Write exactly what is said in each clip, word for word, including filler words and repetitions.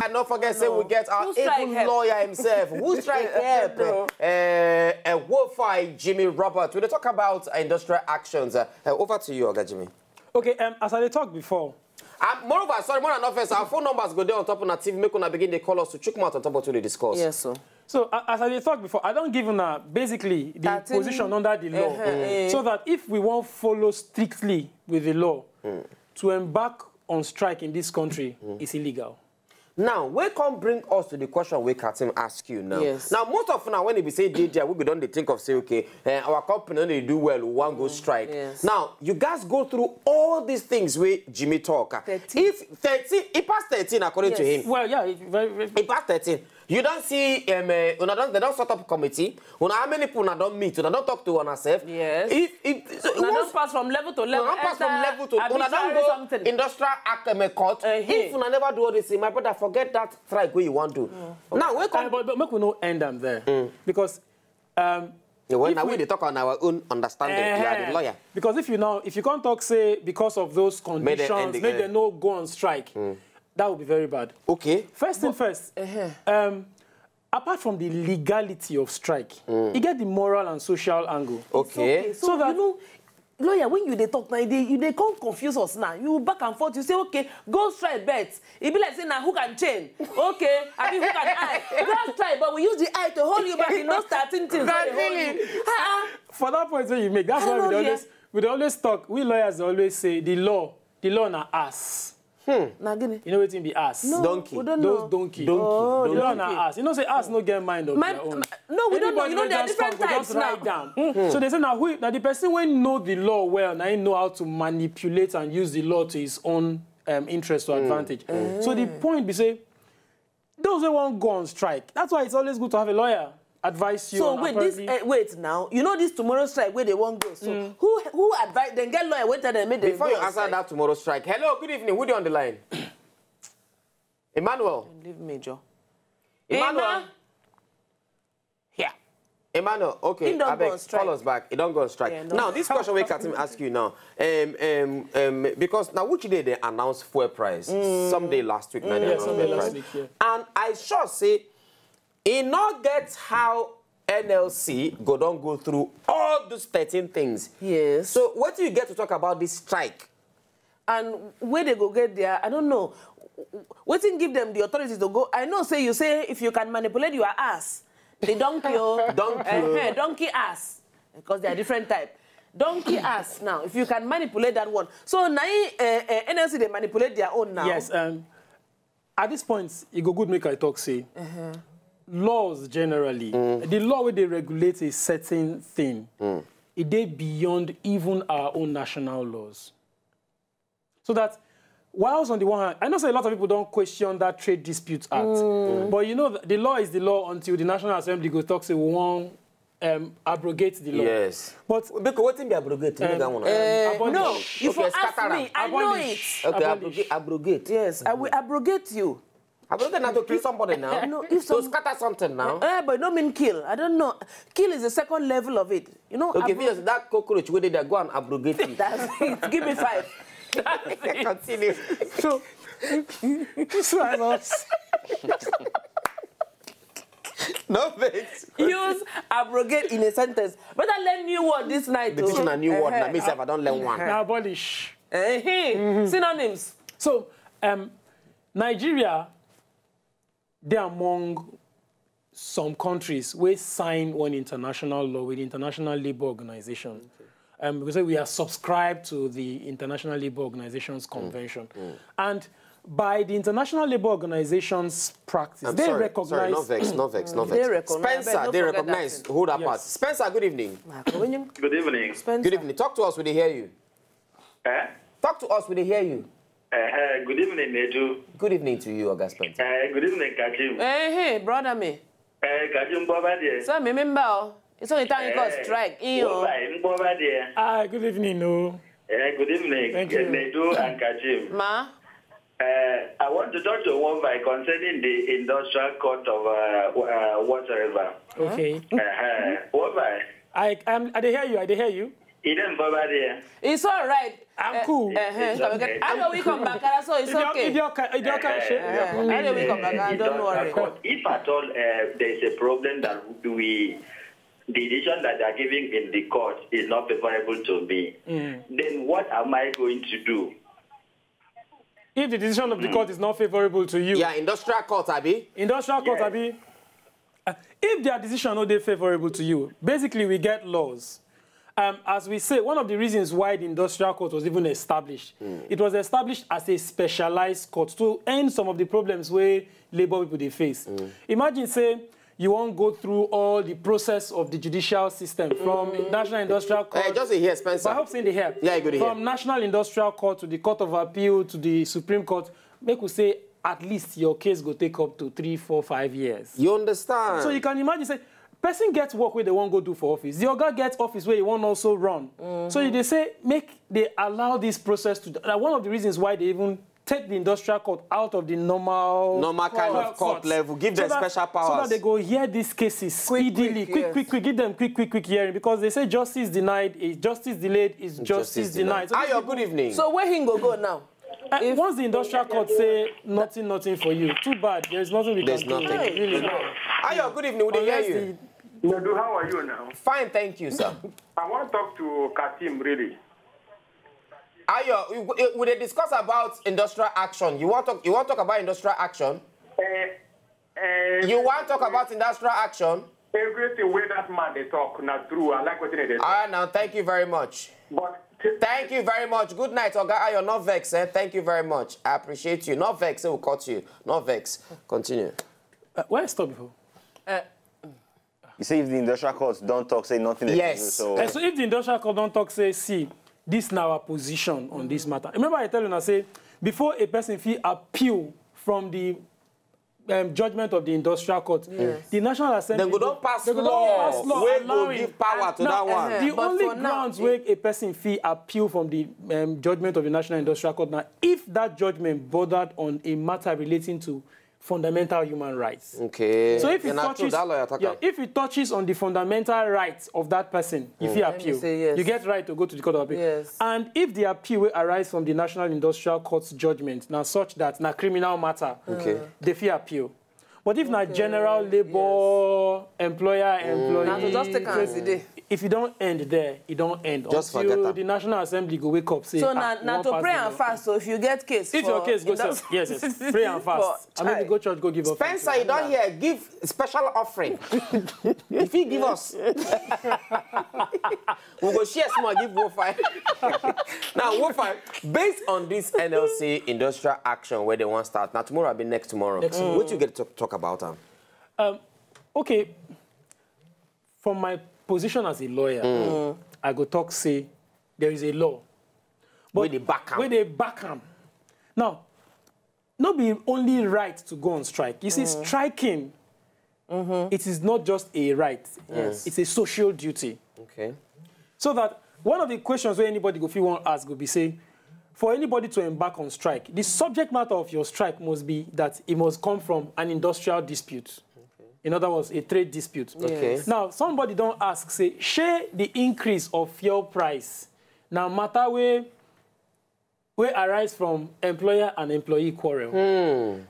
And don't forget, say we get our Who strike able help? Lawyer himself. Who strike help? No. Uh, uh, Wofi Jimmy Roberts. We dey talk about uh, industrial actions. Uh, uh, over to you, Oga Jimmy. Okay, um, as I dey talk before, And moreover, sorry, more than offense, our phone numbers go there on top of our T V. Make una begin dey call us to check out on top of what we dey discuss. Yes, sir. So a- as I dey talk before, I don give una basically the Thirteen. position under the law, Uh-huh. so that if we wan follow strictly with the law, to embark on strike in this country is illegal. Now, we come bring us to the question we Katim ask you now. Yes. Now, most of now when we say D D R, we don dey think of say, okay, uh, our company no dey do well, we wan go strike. Yes. Now, you guys go through all these things wey Jimmy talk. Ah, Thirteen. If thirteen, e pass thirteen according to Yes. him. Well, yeah, it very, very, E pass thirteen. You don see, um, uh, una don, they don set up committee. Una, how many people una don meet? Una don talk to una sef? Yes. If, if, so Una once- don pass from level to Una level. don pass from Enter level to, una don arbitrary go something. industrial act, um, court. Uh-huh. If una never do all this thing, my brother, forget that strike wey you wan do. Now, wake Uh, up. but, but make we no end am there because um, Yeah, well, if now we- we dey talk on our own understanding. You are Eh, the lawyer. Because if you now, if you can't talk, say because of those Make them end conditions, the- make eh. them no go on strike, that would be very bad. Okay. First thing first, um, apart from the legality of strike, you get the moral and social angle. Okay. Okay, so, So that- you know, lawyer, when you dey talk now, you dey, you dey come confuse us now. You back and forth. You say, okay, go strike, bet. E be like say na hook and chain. Okay, I mean hook and eye. Go strike, but we use the eye to hold you back. You know, starting things. So they hold you. Ah, For that point that you make, that's I why don't we know, always we dey always talk. We lawyers dey always say the law, the law na ass. ah. Na gini? You know wetin be ass? No, Donkey. we don't Those know. donkey. Donkey, Oh, The law donkey. na ass. You know say ass no get mind of My, their own. no, we don't know. Anybody You know, wey there are just come different go types just write now. down. So they say now who now the person wey know the law well, now he know how to manipulate and use the law to his own um, interest or advantage. So the point be say those wey wan go on strike. That's why it's always good to have a lawyer advise you. So on wait, this apparently- uh, wait now. You know this tomorrow strike where they won't go. So who who advise them? Get lawyer. Wait till they make them Before go you on answer strike. That tomorrow strike, hello, good evening. Who dey on the line? Emmanuel. Leave major. Emmanuel. Emma. Yeah. Emmanuel, okay, Him don go abeg, on strike. Call us back. He don go on strike. Yeah, no. Now, this question wey Katim ask you now, um, um, um, because now which day they announce fuel price? Some day last week, now they Yeah, announce some day fuel last price. week, yeah. And I sure say, e no get how N L C go don go through all those thirteen things. Yes. So what do you get to talk about this strike? And where they go get there, I don't know. Wetin give them the authority to go? I know say you say if you can manipulate your ass, the donkey, oh, Donkey, eh, eh, donkey ass, because they are different type. Donkey ass now. If you can manipulate that one, so now uh, uh, N L C they manipulate their own now. Yes. Um, at this point, it go good make I talk say laws generally, the law where they regulate a certain thing, it dey beyond even our own national laws. So that whilst on the one hand, I know say a lot of people don't question that Trade Dispute Act, but you know the law is the law until the National Assembly go talk say we wan um, abrogate the law. Yes. But Because wetin be abrogate? Make that one. Uh, no, Abolish. you Okay, for ask scatter me. am. I know Abolish. it. Okay, Abolish. abrogate. Abrogate. Yes, I will abrogate you. Abrogate na to kill somebody now. No, if To some- scatter something now. Eh, but no mean kill. I don't know. Kill is the second level of it. You know. Okay, abro- if you just that cockroach wey dey there, go and abrogate it. That's it. Give me five. Continue. So, so I was. No vex. Use abrogate in a sentence. Better learn new word this night. The Oh. teaching a new word. Na Eh, me sef, I don learn one. Now abolish. eh, eh. Synonyms. So, um, Nigeria, they among some countries we sign one international law with the International Labour Organization. Um, because we are subscribed to the International Labour Organization's convention. And by the International Labour Organization's practice, I'm they sorry, recognize. Sorry, no vex, no vex, no They vex. recognize- Spencer, no they forget that recognize. Thing. Hold up, Yes. part. Spencer, good evening. Marco, when you- Good evening. Spencer. Good evening. Talk to us. We dey hear you. Eh? Talk to us. We dey hear you. Eh, eh, good evening, Nedu. Good evening to you, Oga Spencer. Eh, good evening, Kajim. Eh, hey, brother me. Eh, Kajim Boba there. So me remember. It's only time you got Eh, strike. You know. Boba, Boba there. Ah, good evening, no. Eh, good evening, Thank you. Nedu and Kajim. Ma. Eh, I want to talk to Wonvai concerning the industrial court of uh, uh, whatsoever. Okay. Uh-huh. Wonvai, I um, I dey hear you. I dey hear you. Eden Boba there. It's all right. I'm cool. Uh-huh. So we get, I know we come back, and so it's If you're, okay. if you're, ca- if you're ca- Uh, I know we come back, and don't worry. Court, if at all uh, there is a problem that we the decision that they are giving in the court is not favorable to me, then what am I going to do? If the decision of the court is not favorable to you, Yeah, industrial court, abi. industrial court, Yes. abi, uh, if their decision no dey favorable to you, basically we get laws. Um, as we say, one of the reasons why the industrial court was even established, it was established as a specialized court to end some of the problems where labor people they face. Imagine say you won't go through all the process of the judicial system from National Industrial Court. Hey, just here, Spencer. I hope saying the help. Yeah, you go dey From hear. National Industrial Court to the Court of Appeal to the Supreme Court, make we say at least your case go take up to three, four, five years. You understand? So you can imagine say person gets work where they won't go do for office. The oga gets office where he won't also run. So you they say make they allow this process to. Like one of the reasons why they even take the industrial court out of the normal Normal kind of court level. Give so them that, special so powers. That they go hear these cases Quick, speedily, quick, quick, yes. quick, quick. Give them quick, quick, quick hearing because they say justice denied is justice delayed is justice, denied. So Ayo, good evening. So where he go go now? Uh, once the industrial court say nothing, nothing for you, too bad. There's nothing we There's can do. nothing. Really. Ayo, good evening. We dey hear Unless you. the Nodu, how are you now? Fine, thank you, sir. I want to talk to Katim, really. Ayo, we, we, we dey discuss about industrial action. You want talk? You want talk about industrial action? Uh, uh, You want talk about industrial action? Everything where that man they talk, not true. I like what they talk. All right, now thank you very much. But t- Thank you very much. Good night, Oga Ayo. No vex, eh? Thank you very much. I appreciate you. No vex, eh, we'll cut you. No vex. Continue. Uh, where I stop before? You say if the industrial courts don't talk, say nothing. They Yes. Can do, so And so if the industrial court don't talk, say, see, this now our position on this matter. Remember, I tell you, I say before a person feel appeal from the um, judgment of the industrial court, the National Assembly They go don pass they go don law pass law wey go allowing- give power to and that one. The But only for now, grounds where a person feel appeal from the um, judgment of the National Industrial Court now, if that judgment bothered on a matter relating to fundamental human rights. Okay. So if Yeah, it na true, touches, that lawyer talk yeah, am. if it touches on the fundamental rights of that person, if you appeal, say yes. you get right to go to the court of appeal. Yes. And if the appeal will arise from the National Industrial Court's judgment, now such that na criminal matter, Okay. they feel appeal. But if na general labor, employer, employee, Now to just take am as e dey. If you don't end there, you don't end Just until forget am. The National Assembly go wake up. Say, So ah, na we na wan to pass pray the and law. Fast. So if you get case, If for your case goes indus- up, yes, yes, pray and fast. For I mean, you child. go church, go give up. Spencer, you don't hear. Give special offering. If he give us, we go share small, give Wofi. Now, Wofi, based on this N L C industrial action where they want start, now tomorrow I'll be next tomorrow. What you get to talk about? Um? Um, okay, from my position as a lawyer, I go talk say there is a law. Wey dey back am. Wey dey back am. Now, no be only right to go on strike. You see, striking, it is not just a right. It's a social duty. Okay. So that one of the questions where anybody go feel want ask will be say, for anybody to embark on strike, the subject matter of your strike must be that it must come from an industrial dispute. In other words, a trade dispute. Okay. Now, somebody don't ask, say, share the increase of fuel price. Now, matter where where arise from employer and employee quarrel.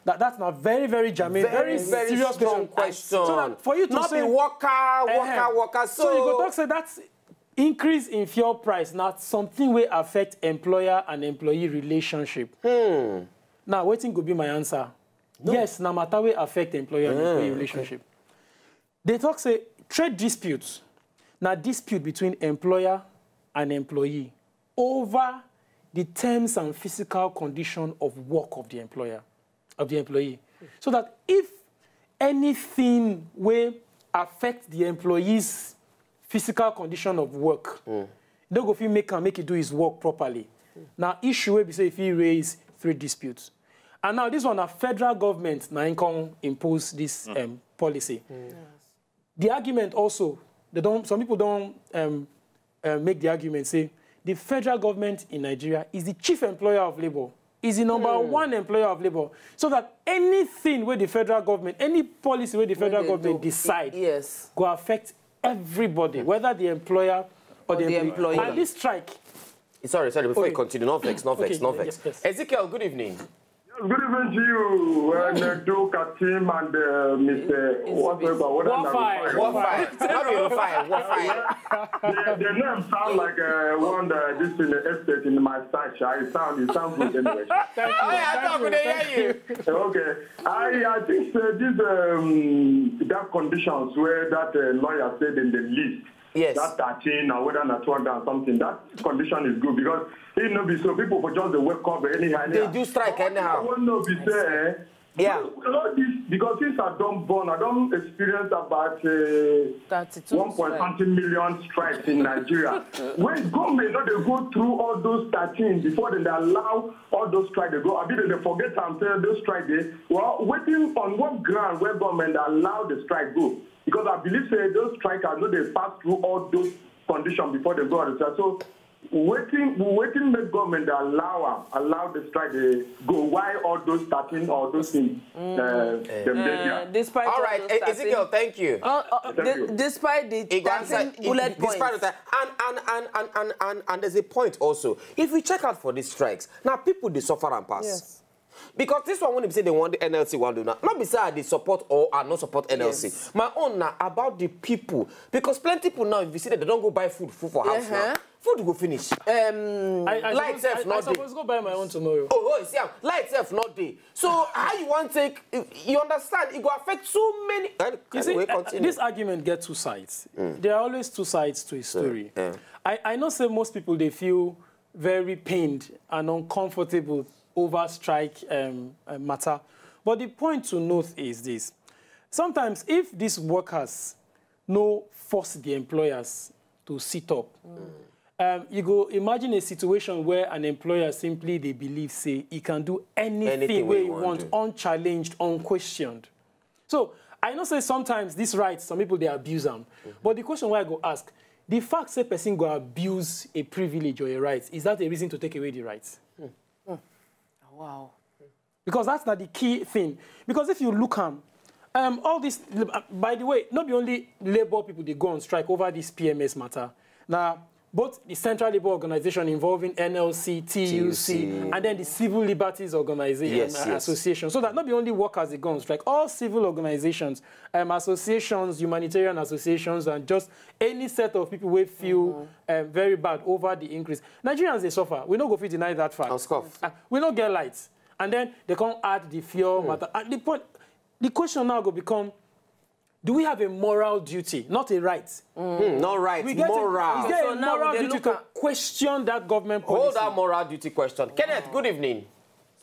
That that's not very, very germane, very, Very, very serious strong question. question. So that for you to Not say be worker, worker, Uh-huh. worker. So you go talk say that increase in fuel price not something will affect employer and employee relationship. Now, waiting could be my answer. Yes, na matter will affect employer and employee relationship. They talk say trade disputes na dispute between employer and employee over the terms and physical condition of work of the employer, of the employee. So that if anything will affect the employee's physical condition of work, they go fit make am make he do his work properly. Now issue wey be say if he raise three disputes. And now this one, a federal government na im come impose this um, policy. The argument also, they don't. Some people don't um, uh, make the argument say the federal government in Nigeria is the chief employer of labor, is the number one employer of labor, so that anything where the federal government, any policy where the federal they government do, decide, yes. Go affect everybody, whether the employer or, the, the employee. employee. At least strike. Sorry, sorry, before you Okay. continue, no vex, no vex, Okay, no yeah, vex. yes, yes. Ezekiel, good evening. Yes, good evening to you, uh, Katim and uh, Mister What's the one? What fine? Not be fine. What fine? The, the name sound like uh, one uh, this in the estate in my style. Sha. It sound it sound good anyway. Sha. Oh, yeah, I talk with you. Okay, I I think say this um, that conditions where that uh, lawyer said in the list Yes. that thirteen or whether not two hundred and something, that condition is good because it no be so people for just dey wake up anyhow. They anyhow. do strike anyhow. One no be say. Yeah. All this because since I don born, I don experience about uh, Thirty-two one point strike. Something million strikes in Nigeria. When government no dey go through all those thirteen before dem dey allow all those strikes dey go, abi dem dey forget am say those strikes dey. Well, wetin on what ground where government dey allow the strike go? Because I believe say those strikers no dey pass through all those conditions before dem go on the strike. So wetin wetin make government dey allow am allow the strike dey go? Why all those thirteen or those things uh, dem dey Uh, there? despite All all right, those E- thirteen Ezekiel, thank you. Uh, uh, Thank you. d- despite the It go answer- thirteen bullet it- despite points. that, and, and, and, and, and, and, and there's a point also. If we check out for these strikes, now people they suffer and pass. Yes. Because this one, when they say they want the N L C one do now, not be say I dey support or I not support N L C. Yes. My own now about the people. Because plenty people now, if you see that they don't go buy food, food for house Uh-huh. now, food go finish. Um, I, I Light suppose, self I, not I dey. Suppose go buy my own tomorrow. Oh, oh, see, am, light self not dey. So how you want take? You understand? It go affect so many. You see, Anyway, uh, continue. This argument get two sides. There are always two sides to a story. yeah. I, I know say most people they feel very pained and uncomfortable over strike um, uh, matter. But the point to note is this. Sometimes if these workers no force the employers to sit up, um, you go imagine a situation where an employer simply they believe say he can do anything, Anything where wey he he wan want do. Unchallenged, unquestioned. So I know say sometimes these rights, some people they abuse them. But the question why I go ask, the fact say person go abuse a privilege or a right, is that a reason to take away the rights? Wow. Because that's not the key thing. Because if you look am, um, all this, uh, by the way, not be only labor people they go on strike over this P M S matter. Now, both the Central Labour Organization involving N L C, T U C, T U C. And then the Civil Liberties Organization Yes, uh, yes. Association, so that not be only workers they go on strike, all civil organizations, um, associations, humanitarian associations, and just any set of people will feel um, very bad over the increase. Nigerians they suffer. We no go fit deny that fact. Of course. Uh, we no get lights, and then they can't add the fuel matter. And the point, the question now go become: Do we have a moral duty, not a right? Hmm, not right. We get Moral. A, is there So a now moral we dey duty look to at question that government policy? Hold that moral duty question. Kenneth, good evening.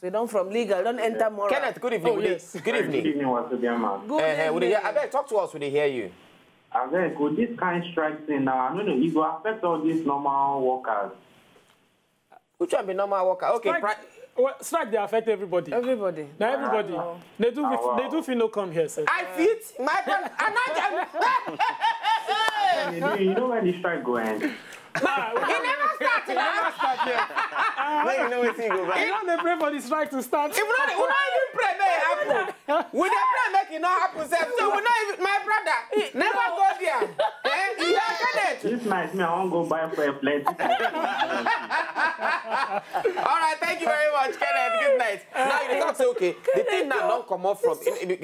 So don't from legal, don't enter moral. Kenneth, good evening. Oh, We dey- yes. Good evening. Evening once again, man. Good Eh, eh, we dey hear- evening. Abeg, talk to us. We dey hear you. Abeg, with this kind strike thing now, I don't know, it go affect all these normal workers. Which one be normal worker? Okay, Strike, pri- well, strike they affect everybody. Everybody. Now everybody. Wow. They do. Ah, wow. They do feel no come here, sir. I fit. My brother, I'm not. You know, you know when the strike go end? It never start. It never start yet. Make you know wetin go You back. know they pray for the strike to start. If we not, we not even pray make it happen. We dey pray make it not happen sef. So we not even, my brother, never go there. Eh? You are Kenneth. This night, me, I won't go buy for a plenty. All right, thank you very much, Kenneth. Good night. Now you talk say okay. The thing now don't come off from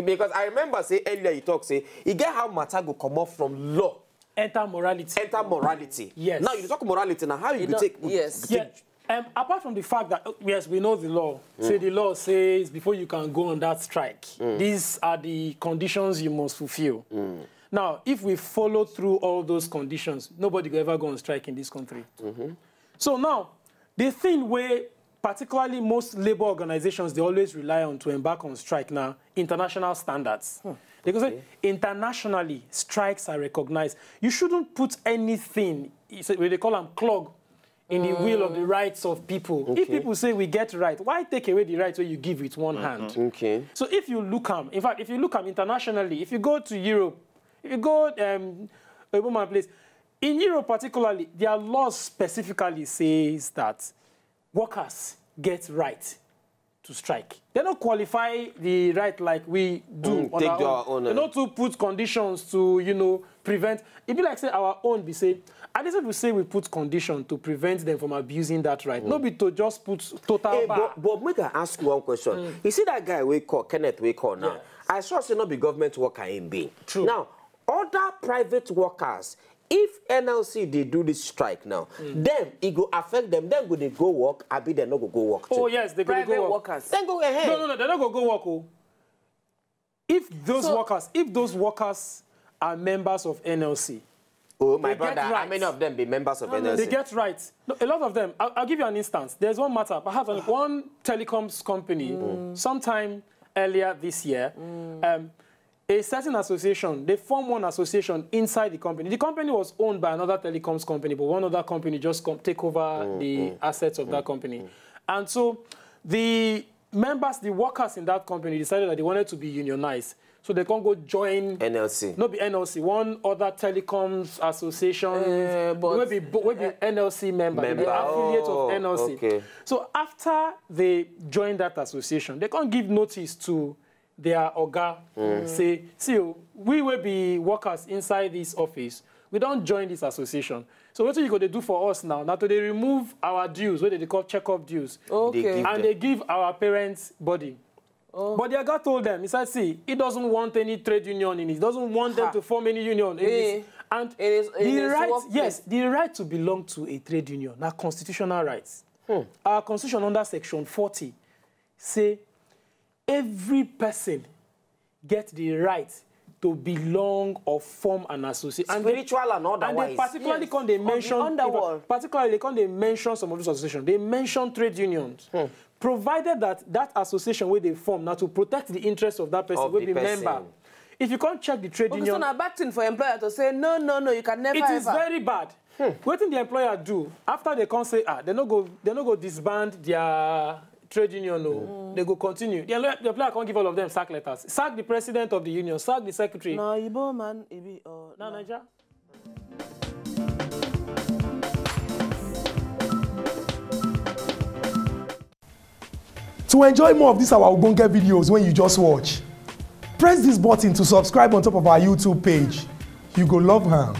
because I remember say earlier you talk say you get how matter go come off from law Enter morality. enter morality. Yes. Now you talk morality now. How you go don't- take? Yes. Yeah. Um, apart from the fact that, oh, yes, we know the law. Say the law says before you can go on that strike, these are the conditions you must fulfill. Now, if we follow through all those conditions, nobody will ever go on strike in this country. So now, the thing where particularly most labor organizations they always rely on to embark on strike now international standards. Because internationally, strikes are recognized. You shouldn't put anything, it's a- what they call them clog, in the will of the rights of people. If people say we get right, why take away the right where you give with one hand? Okay. So if you look am, in fact, if you look am internationally, if you go to Europe, if you go um, a woman place, in Europe particularly, their law specifically says that workers get right to strike. They don't qualify the right like we do. Mm, on take our do own. Our own, they eh? Not to put conditions to, you know, prevent. It be like say our own be say, and this people say we put condition to prevent them from abusing that right. Mm. No be to just put total. Hey, bar. But, but make I ask you one question. Mm. You see that guy we call Kenneth, we call now. Yeah. I sure say not be government worker in be. True. Now, other private workers, if N L C they do this strike now, mm, then it go affect them. Then go they go work? I be they no go go work too. Oh yes, they go, private go work. Workers. Then go ahead. No, no, no, they no go go work. Oh. If those so, workers, if those workers are members of N L C, oh my brother, right. How many of them be members of N L C? They get rights. No, a lot of them. I'll, I'll give you an instance. There's one matter. Perhaps one telecoms company, mm, sometime earlier this year, mm, um, a certain association, they form one association inside the company. The company was owned by another telecoms company, but one other company just come take over, mm, the, mm, assets of, mm, that company. Mm. And so the members, the workers in that company decided that they wanted to be unionized. So they can't go join N L C. Not be N L C, one other telecoms association. Uh, but, will be, will be, uh, N L C member, member. The affiliate of N L C. Oh, okay. So after they join that association, they can't give notice to their oga, mm, say, see, oh, we will be workers inside this office. We don't join this association. So what you go to do for us now? Now to they remove our dues, what they call check-up dues. Okay. They give and them. They give our parents body. Oh. But the oga told them, he said, see, he doesn't want any trade union in it. He doesn't want them to form any union in it. And it is, it the is right, yes, the right to belong to a trade union, now constitutional rights. Hmm. Our constitution under section forty say every person get the right to belong or form an association. Spiritual and otherwise. And they particularly, yes, come they mention, particularly they come they mention some of those associations. They mention trade unions. Hmm. Provided that that association where they form now to protect the interests of that person will be member. If you can't check the trade union, it's a bad thing for employer to say no, no, no, you can never. It is ever very bad. Hmm. What the employer do after they can't say ah, they no go, they no go disband their trade union, no. Mm. They go continue. The employer, the employer can't give all of them sack letters. Sack the president of the union, sack the secretary. No, Igbo man, Ibi, or no, Niger. To enjoy more of these our ogbonge videos when you just watch, press this button to subscribe on top of our YouTube page. You go love am.